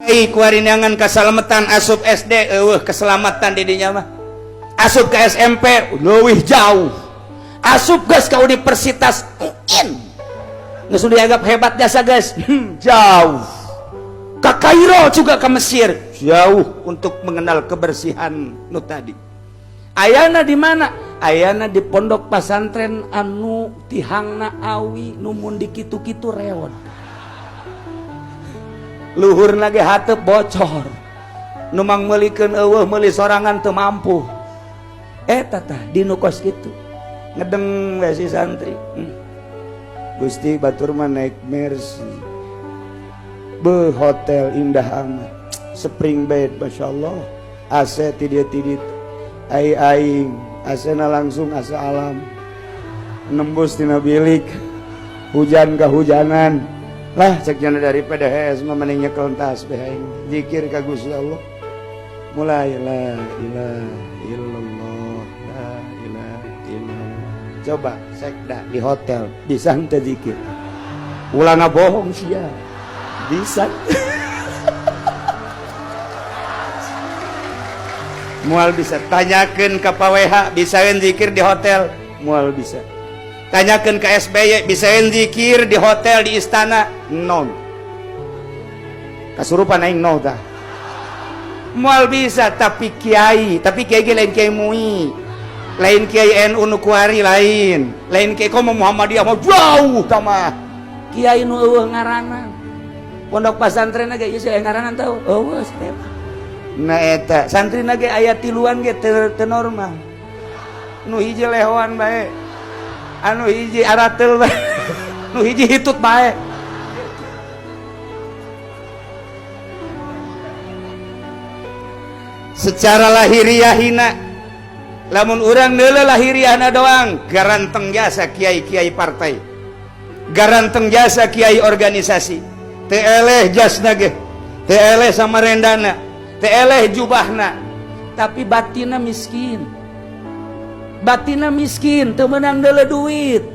Kuari neangan kasalamatan asup SD, eueuh keselamatan di dinya mah. Asup ke SMP leuwih jauh. Asup geus ka universitas UIN. Geus dianggap hebat jasa guys. Jauh. Ke Kairo juga ke Mesir, jauh untuk mengenal kebersihan nu tadi. Ayana di mana? Ayana di pondok pesantren anu tihangna awi nu mun dikitu-kitu reod. Luhur lagi hateup bocor. Nu mangmeulikeun eueuh, meuli sorangan teu mampu. Eta tah di nu kos kitu. Ngedeng we si santri. Gusti, batur mah naik Mercy. Be, hotel indah amat. Spring bed, Masya Allah. AC ti dieu ti ditu. Ai aing AC na langsung AC alam. Nembus tina bilik. Hujan kehujanan. Lah, cek jana, daripada hees mah mending nyekel tasbih aing. Zikir ka Gusti Allah. Mulai la ilaha illallah, la ilaha illallah. Coba sekda di hotel bisa henteu zikir? Ulah bohong sia. Bisa. Moal bisa. Tanyakeun ka Pak WH, bisa zikir di hotel? Moal bisa. Tanyakeun ke SBY, bisa zikir di hotel, di istana? Non. Kasurupan aing no tah. Moal bisa. Tapi kiai, tapi kiai ge lain kiai MUI, lain kiai NU nu kuari, lain lain kiai komo Muhammadiyah, mau jauh tah mah. Kiai nu eueuh ngaranna, pondok pesantren ge ieu aya ngaranan tau eueuh. Nah, eta santri ge aya tiluan ge teu teu normal. Nu hiji lehoan bae, anu hiji aratel bae, nu hiji hitut bae. Secara lahiriah hina. Lamun urang neuleuh lahiriahna doang, garanteng jasa kiai-kiai partai, garanteng jasa kiai organisasi. Teu eleh jasna ge, teu eleh samarendana, teu eleh jubahna, tapi batina miskin. Batina miskin, teu meunang deuleu duit.